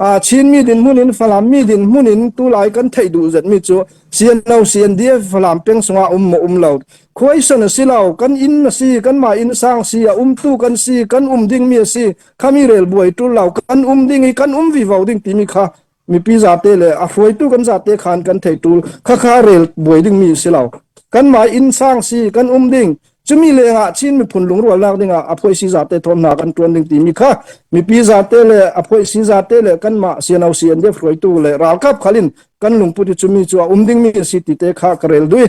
Chinmi dinhmun in Falam mi dinhmun in tulai kan theih duh zetmi cu CNO CNDF Falam peng sungah um maw um lo question a si lo kan inn a si kanmah inn sang si a umtu kan si kan um dingmi a si khami rel buai tul lo kan um ding i kan um vivo ding timi kha mipi zate le a hruaitu kan zate khan kan thei tul khakha rel buai dingmi si lo kanmah inn sang si kan um ding cumi lengah Chin miphun lungrualnak dingah a phuai si zate thawm hna kan tuan ding timi kha mipi zate le a phuai si zate le kanmah CNO CNDF hruaitu le ralkap khalin kan lungput i cumi cu a um dingmi si ti te kha ka rel dui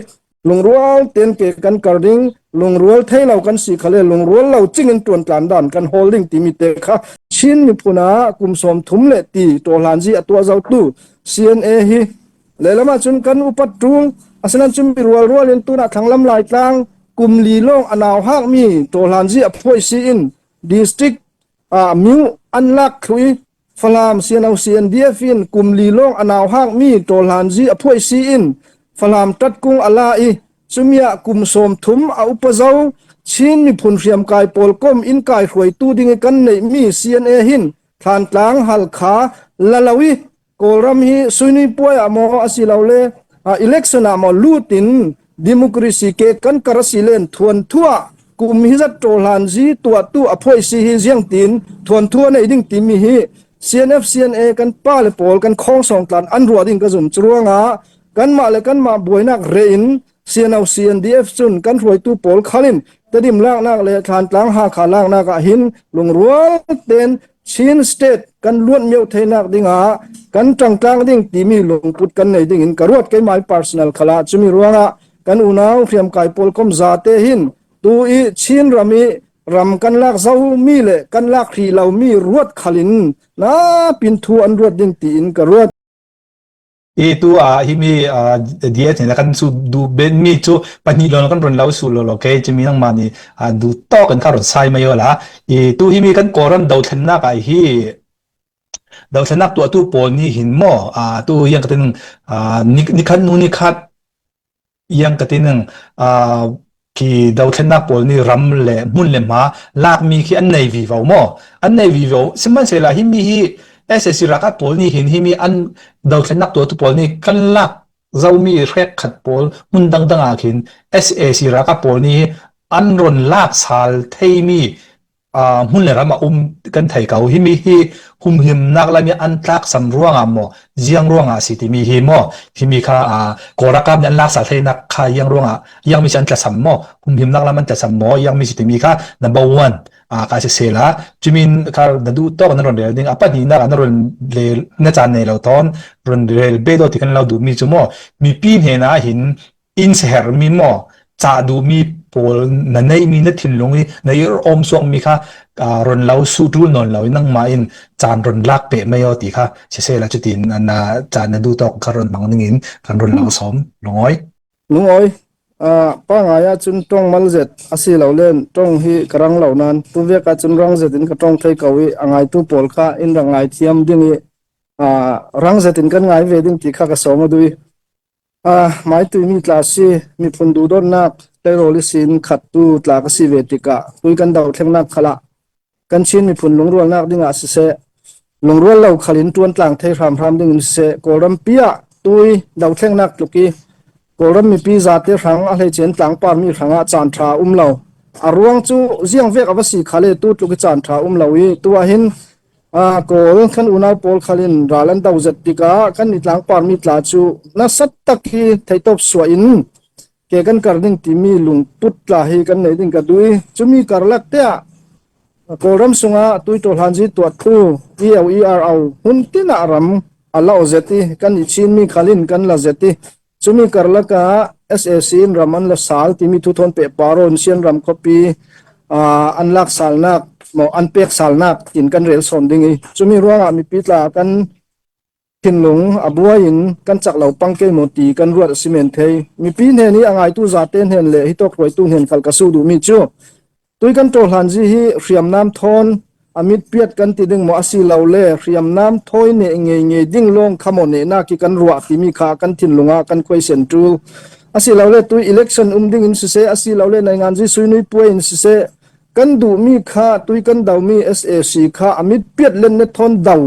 lungrual ten ke kan kar ding lungrual thei lo kan si khale lungrual lo ching in tuan tlan dan kan hawl ding timi te kha Chin miphun ah kum sawm thum le ti tawhlan zi a tuah zotu CNA hi lehlam ah cun kan upat ṭung asinain cun mi rual rual in tunah thlanglam laitlang kum li lawng a nau hak mi tawhlan zi a phuai si in district ah miu an lak thlu i Falam CNO CNDF in kum li lawng a nau hak mi tawhlan zi a phuai si in Falam tatkung a la i cumi ah kum sawm thum a upa zo Chin miphun hriamkai pawl kom in kai hruaitu ding i kan neih mi CNA hin Thlantlang Halkha lalo i Kawlram hi suini puai ah maw asilole election ah maw lut in democracy ke kan kar asi len thuan thua kum hi zat ṭawhlan zi tuahtu a phoi si hi ziang tin thuan thua nei ding timi hi CNF CNA kan pa le pawl kan khong song tlan an ruah ding ka zum curuangah kanmah le kanmah buainak re in CNO CNDF cun kan hruaitu pawl khalin Tedim laknak le Thlantlang Hakha laknak ah hin lungrual ten Chin state kan luat mio theinak dingah kan ṭangtlang ding timi lungput kan nei ding in ka ruat keimah personal khala chumi ruangah kan unau hriamkai pawl kom za te hin tu i Chin ram i ram kan lak zo mi le kan lak hri lo mi ruat khalin na pin thu an ruat ding tiin ka ruat. I tu ah himi dia thina kan su du ben mi chu pahnih lon kan ron lo su lo lo ke chimi nang ma ni du to kan kha ron sai mai la i tu himi kan koran do thlen nak ai hi do thlen nak tu tu pawl ni hin mo a tu yang katin ni ni khan nu ni khat Iang ka ti ning khi dothlennak pawl nih ram le hmun le hma lakmi khi an nei vivo maw? An nei vivo. Sihmanhsehlaw hi mi hi SAC ralkap pawl nih hin hi mi an dothlennak tuahtu pawl nih kan lak zomi hrek khat pawl hmun dangdang ah khin SAC ralkap pawl nih an ron lak sal theimi hmun le ram a um kan thei ko. Hi mi hi humhimnak le mi an tlaksam ruangah maw ziang ruangah si timi hi maw hi mi kha Kawl ralkap nih an laksa theinak kha iang ruangah iang mi si an tlasam maw humhimnak lam an tlasam maw iang mi si timi kha number one ka si sela cumin kha na duh tawk na ron rel ding a pahnihnak na ron rel na caan nei lo tawn ron rel be do ti kan lo duh mi cu maw mipi hnen ah hin inn siaherhmi maw cah duhmi pawl na neihmi na thinlung i na i awm suakmi kha ron lo su ṭul nawn lo in nangmah in caan ron lak pe mei aw ti kha siseh la cutin na caan na duh tawk kha ron hmang ning in kan ron lo som lungawi Lungawi pa ngai ahcun tong mal zet asi lo len tong hi ka rang lo nan tu vek ahcun rang zet in ka tong thei ko i a ngaitu pawl kha in rak ngai thiam ding i rang zet in kan ngai ve ding ti kha ka som a dui Hmaituimi tla si, miphun duhdawtnak tleirawl i sin khattu tla ka si ve tikah tui kan dothlennak khal ah kan Chin miphun lungrualnak dingah siseh, lungrual lo khal in ṭuantlang thei hramhram ding in siseh, Kawlrampi ah tui dothlennak tluk i Kawlram mipi zate hrang a hleice in tlangparmi hrangah caanṭha a um lo. A ruang cu ziang vek a va si kha le tu tluk i caanṭha a um lo i tu ahhin Kawl kan unau pawl khal in ral an do zet tikah kan i tlangparmi tla cu nasat tak hi theitawp suah in ke kan kar ding timi lungput tla hi kan nei ding ka duh i cumi karlak te ah Kawlram sungah tuitaw hlanzi tuah thu EOERO hmun tin ah ram a lo zet i kan i Chinmi khal in kan la zet i Cumi karlak ah sac in ram an la sal timi thuthawn pe parawn Sianram khuapi an lak salnak maw an pek salnak in kan rel sawn ding i cumi ruangah mipi tla kan thinlung a buai in kan cak lo pangke maw ti kan ruat a si men thei mipi hnen i a ngaitu zate hnen le hi tawk hruaitu hnen khal ka su duhmi cu Tui kan ṭawhhlanzi hi hriamnam thawn a mitpiat kan ti ding maw asilole hriamnam thawi neh ngei ding lawng kha maw nehnak hi kan ruah timi kha kan thinlung ah kan khuaisen ṭul. Asilole tui election um ding in siseh asilole nainganzi suinui puai in siseh kan duhmi kha tui kan domi sac kha a mitpiat len ne thawn do.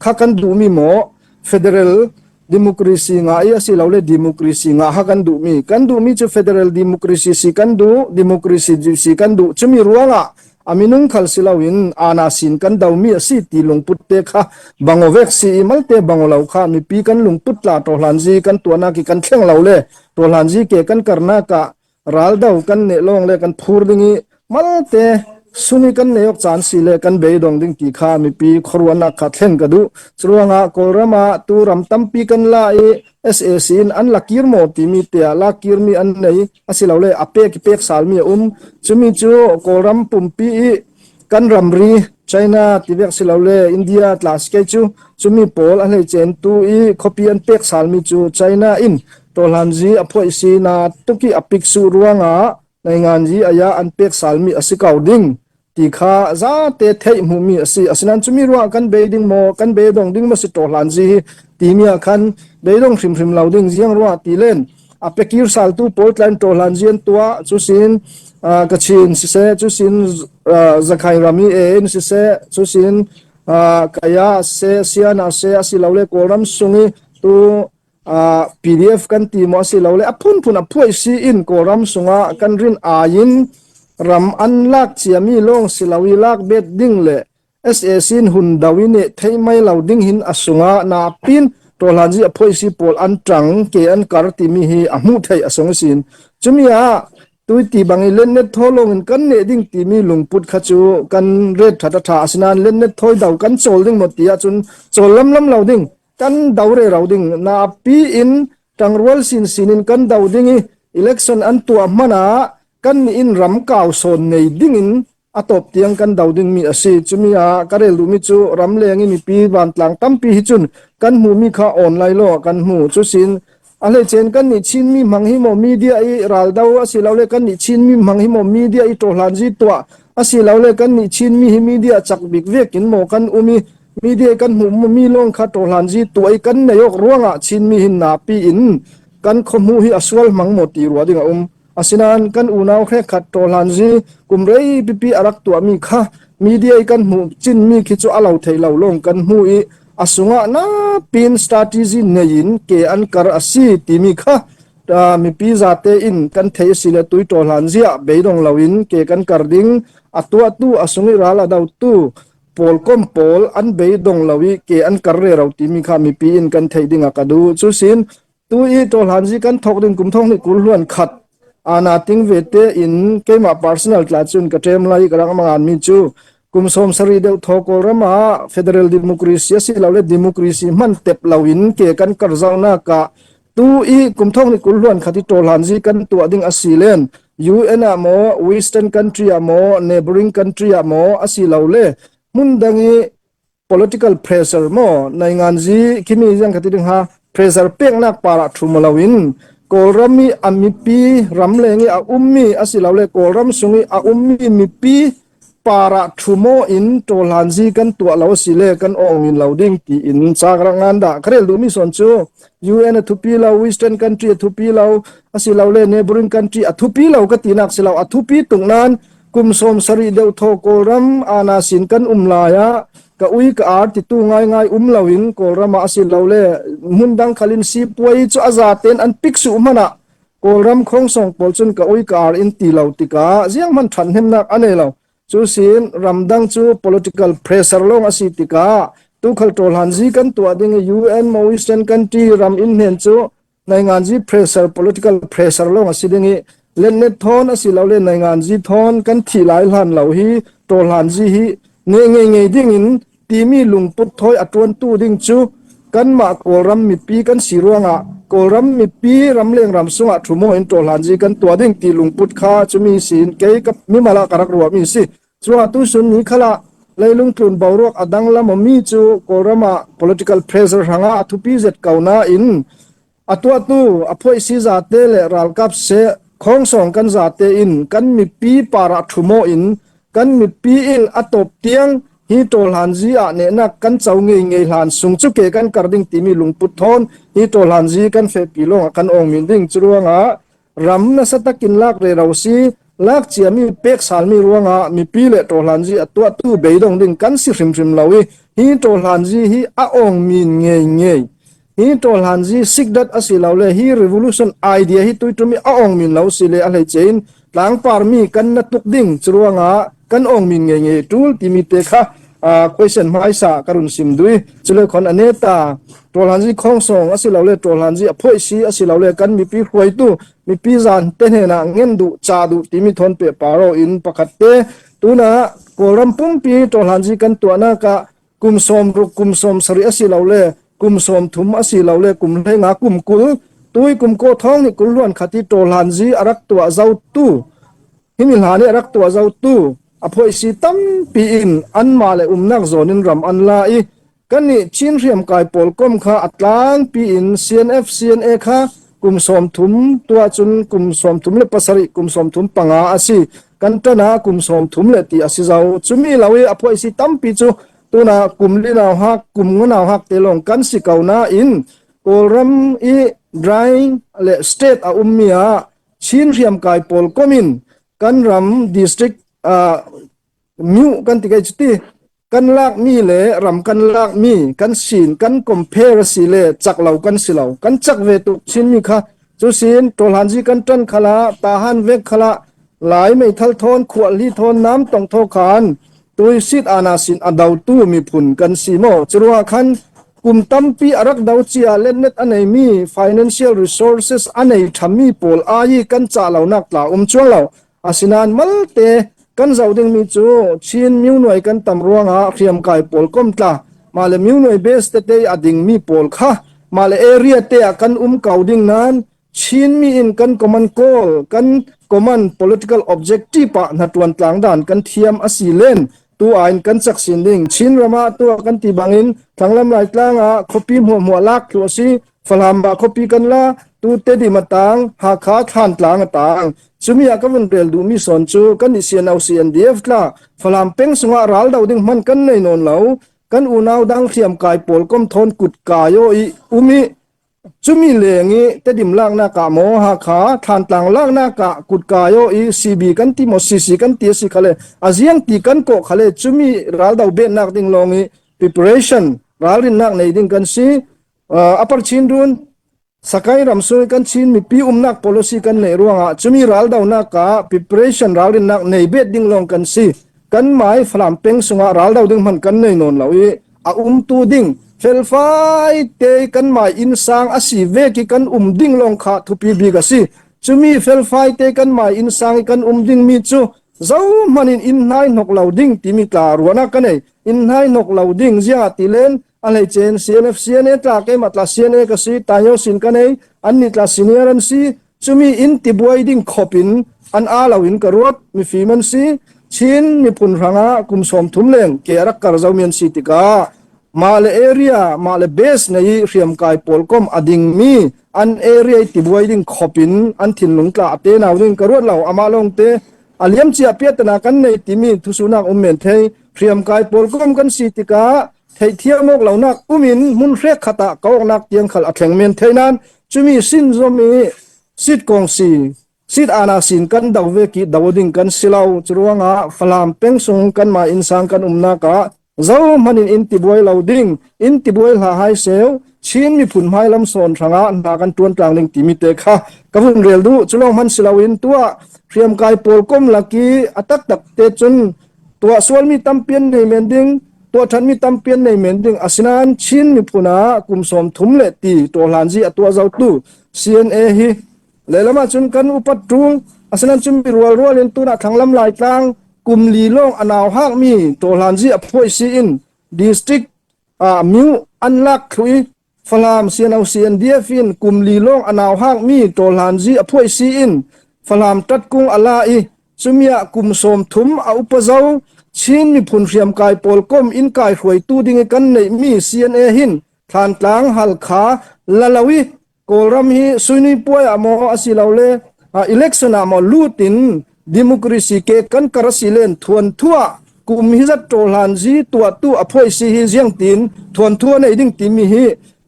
Kha kan duhmi maw federal democracy nga i asilole democracy nga ha kan duhmi? Kan duhmi cu federal democracy si kan duh, democracy si kan duh. Cumi ruangah a minung khal si loin ana sin kan domi a si ti lungput te kha bangovek si i malte bangolo kha mipi kan lungput tla to hlan zi kan tuahnak i kan thleng lo le to hlan zi ke kan karnak ah raldo kan ne lawng le kan phur ding i malte sungi kan ne ok caan si le kan beidong ding ti kha mipi khuaruahnak kha thlen ka duh. Curuangah Kawlram ah tu ram tampi kan la i SAC in an la kir maw timi te ah la kirmi an nei asilole a pek i pek salmi a um. Cumi cu Kawlram pumpi i kan ramri China tivek silole India tla si kei cu cumi pawl a hleicen tu i khuapi an pek salmi cu China in tawhlanzi a phoih si na tuki a pik su ruangah neinganzi aya an pek salmi a si ko ding ti kha zate theih hmuhmi a si. Asinain cumi ruangah kan bei ding maw, kan beidong ding maw si tawhlanzi hi timi ah khan beidong hrimhrim lo ding. Ziang ruangah ti len a pekir saltu pawl tlain tawhlanzi an tuah cu sin Kachin siseh, cu sin Zakhai ram i in siseh, cu sin Kaya siseh, Siana siseh, asilole Kawlram sung i tu PDF kan ti maw asilole a phunphun a phuai si in Kawlram sungah kan rin ai in ram an lak ciami lawng si lo i lak bet ding le SAC in hun do i nih thei mai lo ding hin a sungah na pin tawhlanzi a phuai si pawl an ṭang ke an kar timi hi a hmuh theih a sung sin. Cumi ah tuiti bang i lennet thaw lawng in kan neh ding timi lungput kha cu kan ret ṭhat a ṭha. Asinain lennet thawi do kan cawl ding maw ti ahcun cawl lamlam lo ding, kan do re ro ding. Na pi in ṭangrual sinsin in kan do ding i election an tuah hmanh ah kan in ram kau sawn nei ding in a tawp tiang kan do dingmi a si. Cumi ah ka rel duhmi cu ramleng i mipi vantlang tampi hi cun kan hmuhmi kha online law kan hmu. Cusin a hleicen kan nih Chinmi hmang hi maw media i raldo asilole kan nih Chinmi hmang hi maw media i ṭawhlanzi tuah asilole kan nih Chinmi hi media cak bik vekin maw kan um i media kan hmuhmi lawng kha ṭawhlanzi tuah i kan nei awk ruangah Chinmi hi napi in kan khuahmuh hi a sual hmang maw ti ruah ding a um. Asinain kan unau hrengkhat ṭawhlanzi kum rei pipi a rak tuahmi kha media i kan hmuh cinmi khi cu a lo thei lo lawng kan hmu i a sungah napin strategy nei in ke an kar a si timi kha mipi zate in kan thei a si le tui ṭawhlanzi ah beidong loin ke kan kar ding a tuahtu a sung i ral a dotu pawl kom pawl an beidong lo i ke an kar re ro timi kha mipi in kan theih ding a ka duh. Cusin Tu i ṭawhlanzi kan thawk ding kum thong hnih 21 ana ting ve te in keimah personal tla cun ka ṭem lai ka rak mangan mi cu kum 70 deuh thaw Kawlram ah federal democracy asilole democracy hman tep lo in ke kan kar zaunak ah tu i kum thong hnih 21 i ṭawhlanzi kan tuah ding asi len UN ah maw, western country ah maw, neighboring country ah maw asilole hmun dang i political pressure maw nainganzi khimi zang khati ding ha pressure peknak para thum lo in Kawlram i a mipi ramleng i a ummi asilole Kawlram sung i a ummi mipi para thumo in tawhlanzi kan tuah lo asile kan ong in lo ding ti in chakra ngan da kharel duhmi son cu UN a thupi lo, western country a thupi lo asilole neighboring country a thupi lo ka tinak silo, a thupi tuk nan kum 70 deuh thaw Kawlram ana sin kan um lai ah ka ui ka ar titu ngaingai um loin Kawlram ah asi lo le hmun dang khalin sipuai cu a zaten an pik su hmanh ah Kawlram khongsong pawl cun ka ui ka ar in ti lo tikah ziang hman ṭhat hnemnak a nei lo. Cu sin ramdang cu political pressure lawng a si tikah tukhal ṭawlhan zi kan tuah ding i UN mo Western country ram in hnen cu nainganzi pressure, political pressure lawng a si ding i lennet thawn a si lo le nainganzi thawn kan thi lai hlan lo hi tawhlanzi hi nge ngei ngei ding in timi lungput thawi a tuantu ding cu kanmah Kawlram mipi kan si ruangah Kawlram mipi ramleng ram sungah thumo in tawhlanzi kan tuah ding ti lungput kha cumi sin kei ka mimala ka rak ruahmi si. Cuah tusun ni khala leilung tlun boruak a dang lam mi cu Kawlram ah political pressure hrangah a thupi zet ko nain a tuahtu a phoihsi zate le ralkap seh khongsong kan zate in kan mipi para thumo in kan mipi in a top tiang hi tawhlanzi ah nehnak kan co ngei ngei hlan sung cu ke kan kar ding timi lungput thawn hi tawhlanzi kan fehpi lawng ah kan ong min ding. Cu ruangah ram nasa takin lak re ro si lak ciami pek salmi ruangah mipi le tawhlanzi a tuahtu beidong ding kan si hrimhrim lo i. Hi ṭawhhlanzi hi a awng min ngei ngei. Hi ṭawhhlanzi sikdat a si lo le hi revolution idea hi tuiṭum i a awng min lo si le a hleice in tlangpar mi kan na tuk ding curuangah kan awng min ngei ngei ṭul timi te kha question hmaisa ka run sim dui. Cule khon aneta ṭawhhlanzi khongsong a si lo le ṭawhhlanzi a phoih si a si lo le kan mipi hruaitu mipi zan te hnen ah ngen duh ca duh timi thon pe paro in pakhat te. Tunah Kawlram pumpi ṭawhhlanzi kan tuahnak ah kum 60, kum 70 a si lo le kum 30 a si lo le kum 15, kum 20 tui kum ko thong nih kulluan khat i ṭawhhlanzi a rak tuah zotu himi hla nih a rak tuah zotu a phoihsi tampi in anmah le umnak zawn in ram an la i Kannih Chin hriamkai pawl kom kha a tlangpi in CNF CNA kha kum 30 tuah cun kum 37, kum 35 a si. Kan ṭan ah kum 30 le ti a si zau. Cumi lo i a phuaisi tampi cu tunah kum li nau hak, kum nga nau hak te lawng kan si ko nain Kawlram i dry le state a ummi ah Chin hriamkai pawl kom in kan ram district myu kan ti kai cuti kan lakmi le ram kan lakmi kan sin kan compare a si le cak lo kan si lo kan cak ve tuk chinmi kha cu sin tawlhanzi kan ṭan khala tahan vek khala lai meithal thawn khuahli thawn nam tong tho khan tui sit ana sin a dotu miphun kan si mo curuah khan kum tampi a rak do cia lennet a neimi financial resources a nei ṭhami pawl ai kan ca lo nak tla um chuang lo. Asinain malte kan zoh dingmi cu Chin myonuai kan tam ruangah hriamkai pawl komtla mah le myonuai base tete a dingmi pawl kha mah le area te ah kan um ko ding nain Chinmi in kan common goal kan common political objective ah hna tlang dan kan thiam a si len tu ain kan chak sin ding. Chin ram ah tu kan ti bangin thanglam lai tlang ah khuapi hmuahhmuah lak thlu a si. Falam ah khuapi kan la tu Tedim a tang, Hakha Thlantlang a tang. Cumi ah ka vun rel duhmi sawn cu kan i CNO CNDF tla Falam peng sungah ral do ding hman kan nei nawn lo. Kan unau dang hriamkai pawl kom thawn kut kayo i umi cumi leng i Tedim laknak ah maw Hakha Thlantlang laknak ah kut kayo i CB kan ti maw CC kan ti si khale aziang ti kan ko khale cumi ral do bet nak ding long i preparation ralrinnak nei ding kan si. Upper Chin Run Sakai ramsung kan Chin mipi umnak policy kan neih ruangah cumi raldonak ah preparation ralrinnak nei bet ding lawng kan si. Kan mai Falam peng sungah raldo ding hman kan nei nawn lo i a umtu ding felfai te kan mai inn sang a si ve ki kan um ding lawng kha thupi bik a si. Cumi felfai te kan mai inn sang i kan um ding mi cu zo hman in inn hnai hnok lo ding timi tla ruana ka nei. Inn hnai hnok lo ding zia ti len a hleicen CNF CNA tla keimah tla CNA ka si tayo sin ka nei an ni tla senior an si chumi in tibuai ding khop in an a lo in ka ruat mifim an si. Chin miphun hranga kum 30 leng ke rak kar zo mian si tikah mah le area mah le base nei hriam kai pawl kom ading mi an area tibuai ding khop in an thinlung tla ate nau ding ka ruat lo. Ama long te aliam chia piatana kan nei timi thusunak um men thei hriam kai pawl kom kan si tikah theihthiam awk lonak umin hmun hrek khat ah kaoknak tiang khal a thleng men thei nan chumi sin zom i sit kong si sit ana sin kan do ve ki do ding kan silo. Churuanga Falam peng sung kan ma insang kan umnak ah zo manin in tibuai lo ding in tibuai hla hai seu Chin miphun hmai lam sawn hranga hna kan tuan tlang ding timi te kha ka vun rel du. Chulong man silo in tua hriam kai pawl kom laki atak tak te chun tuah sualmi tampian nei men ding tuah ṭhanmi tampian nei men ding. Asinain Chin miphun ah kum 30 le ti ṭawhlanzi a tuah zotu CNA hi lehlam ahcun kan upat ṭung. Asinain cun mi rual rual in tunah thlanglam Laitlang kum li lawng a nau hakmi ṭawhlanzi a phuai si in district ah myu an lak thlu i Falam CNO CNDF in kum li lawng a nau hakmi ṭawhlanzi a phuai si in Falam tatkung a la i cumiah kum 30 a upa zo Chin miphun hriamkai pawl kom in kai hruaitu ding i kan neihmi CNA hin Thlantlang Halkha lalo i Kawlram hi suinui puai ah maw asilole election ah maw lut in democracy ke kan kar asi len thuan thua kum hi zat ṭawhlan zi tuah tu a phoi si hi ziang tin thuan thua nei ding timi hi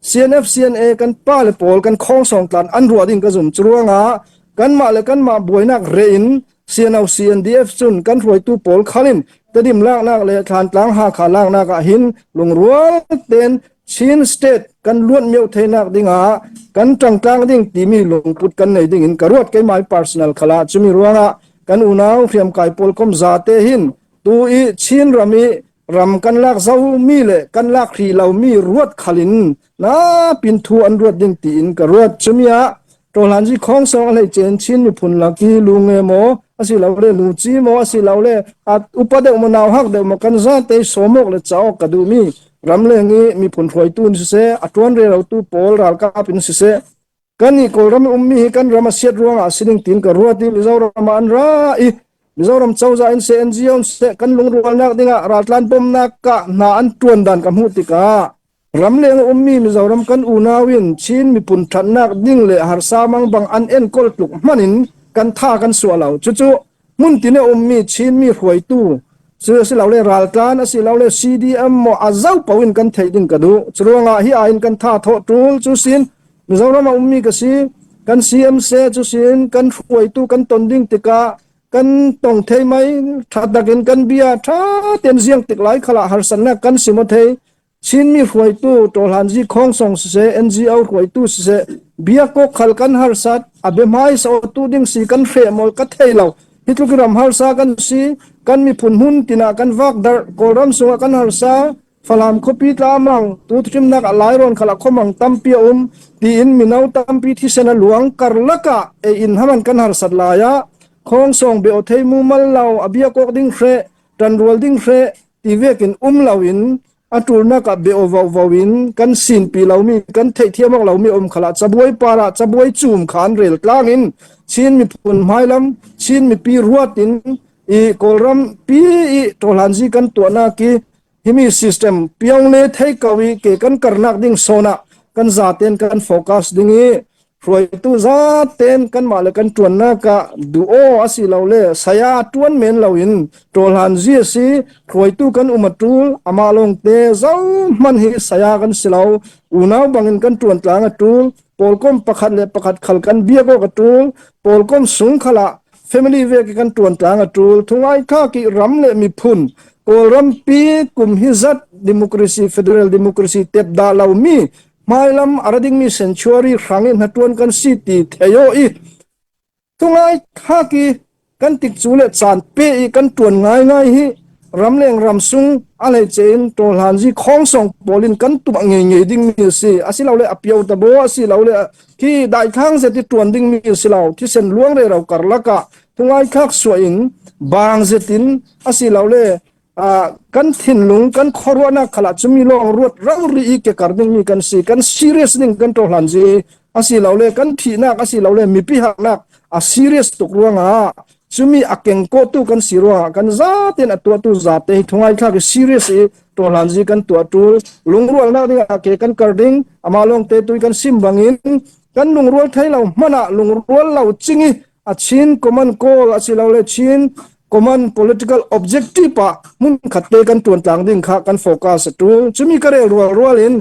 CNF CNA kan pa le pawl kan khong song tlan an ruah ding ka zum. Curuangah kanmah le kanmah buainak re in. CNO CNDF cun kan hruaitu pawl khalin Tedim laknak le Thlantlang Hakha laknak ah hin lungrual tein Chin state kan luat mio theinak dingah kan ṭangtlang ding timi lungput kan nei ding in ka ruat. Keimah personal khala chumi ruangah kan unau hriamkai pawl kom za te hin tu i Chin ram i ram kan lak zomi le kan lak hri lomi ruat khalin na pin thu an ruat ding tiin ka ruat. Chumi ah Ṭawhlanzi khawng sawng a hlei cen Chin miphun laki lu nge maw asilole lu ci maw asilole upa deuh maw nau hak deuh maw kan zate sawmawk le caawk ka duhmi ramleng i miphun hruaitu in siseh, a ṭuan rerotu pawl ralkap in siseh, kan i Kawlram i ummi hi kan ram a siat ruangah a sining tiin ka ruat i Mizoram ah an ra i Mizoram cozah in seh, NGO in seh, kan lungrualnak dingah raltlan bawmnak ah hna an ṭuan dan ka hmuh tikah ramleng a ummi Mizoram kan unau in Chin miphun ṭhatnak ding le harsa mangbang an enkawl tluk hmanh in kan tha kan suah lo. Cucu hmuntin a ummi Chinmi hruaitu cu asilole raltlan asilole CDM maw a zo paoh in kan theih ding ka duh. Curuangah hi ah in kan tha thawh ṭul cu sin Mizoram a ummi ka si. Kan CM se cu sin kan hruaitu kan ton ding tikah kan tong thei mai ṭha takin kan bia ṭha ten ziang tik lai khala harsatnak kan si maw thei. Chinmi hruaitu Ṭawhlanzi Khawngsong siseh, NGO hruaitu siseh, biakawk khal kan harsat, a biahmai tu ding si kan hreh maw ka thei lo. Hi tluk ram harsa kan si, kan miphun hmun tinah kan vak darh, Kawlram sungah kan harsa, Falam khuapi tlamang, tu thimnak a lairawn khal a khomang tampi a um, tiin mino tampi thisen a luang karlak ah ei in haman kan harsat lai ah Khawngsong be o thei mu mal lo, a biakawk ding hreh, ṭanrual ding hreh, ti vekin um loin a ṭulnak ah bia vo in kan sinpi lomi kan theihthiam awk lomi um khala cabuai par ah cabuai cum kha an rel tlang in Chin miphun hmailam Chin mipi ruat in i Kawlram pi i ṭawhlanzi kan tuahnak i himi system piong le thei ko i ke kan karnak ding sawn ah kan zaten kan focus ding i hruaitu zaten kanmah le kan ṭuannak ah duh aw asilole saya ṭuan men loin ṭawlhan zi a si. Hruaitu kan um a ṭul. Amah lawngte zohmanh hi saya kan si lo. Unau bangin kan ṭuan tlang a ṭul. Pawlkom pakhat le pakhat khal kan biak awk a ṭul. Pawlkom sung khal ah family ve kan ṭuan tlang a ṭul. Thungai kha ki ram le miphun Kawlram pi kum hi zat democracy, federal democracy tep dah lomi hmailam a ra dingmi sanctuary hrang in hnaṭuan kan si ti theio i thungai khak i kan tik cu le caan pe i kan ṭuan ngaingai hi ramleng ramsung a hleice in ṭawhlanzi khongsong pawl in kan tuah ngei dingmi a si. Asilole a pio tabo asilole khi daithlang zet i ṭuan dingmi a si lo. Thisen luang rero karlak ah thungai khak suah in bang zet in asilole kan thinlung kan khuaruahnak khala chumi lawng ruat rang ri i ke kar ding mi kan si. Kan serious ding kan to hlan ji asilole kan thihnak asilole mipi haknak a serious tuk ruangah chumi a kengko tu kan si ruangah kan zaten a tuah tu zate hi thungai thlak i serious i to hlan ji kan tuah tul lungrualnak ding ah ke kan kar ding. Ama long te tu kan sim bangin kan lungrual thei lo hmana lungrual lo chingi a Chin common goal asilole Chin common political objective ah hmun khat te kan tuan tlang ding kha kan focus a tul. Chumi ka rel rual rual in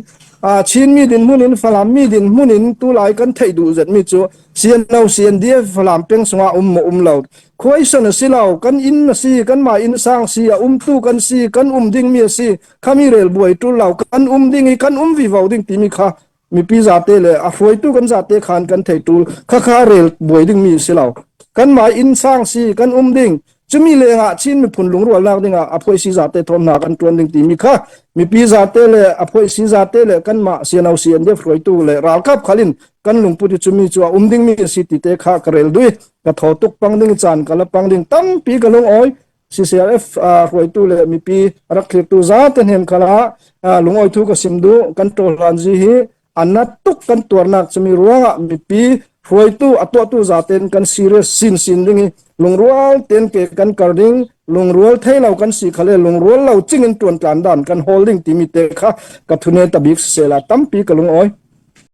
Chin mi din hmun in, Falam mi din hmun in tu lai kan theih duh zet mi cu CNO CNDF Falam peng sungah um mo um lo question a si lo. Kan inn a si, kan mah inn sang si, a um tu kan si, kan um ding mi a si. Khami rel buai tul lo. Kan um ding i kan um vi vo ding timi kha mipi zate le a hruaitu kan zate khan kan thei tul. Khakha rel buai ding mi si lo. Kan mah inn sang si, kan um ding. Chumi lengah Chin miphun lungrualnak dingah a phoi si zate thawm hna kan tuan ding timi kha mipi zate le a phoi si zate le kan mah CNO CNDF hruaitu le ralkap khalin kan lungput i chumi chu a um ding mi si ti te kha ka rel dui ka tho tuk pang ding caan ka la pang ding tampi ka lung oi. CCRF hruaitu le mipi rak thlirtu zate hnen khala lungawi thu ka sim du. Kan ṭawlhlan zi hi anat tuk kan tuarnak chumi ruangah mipi hruaitu a tuahtu zaten kan serious sin sin ding i lungrual ten ke kan kar ding. Lungrual thei lo kan si khale lungrual lo chingin tuan tlan dan kan holding timi te kha ka thune tabik sela tampi ka lung oi.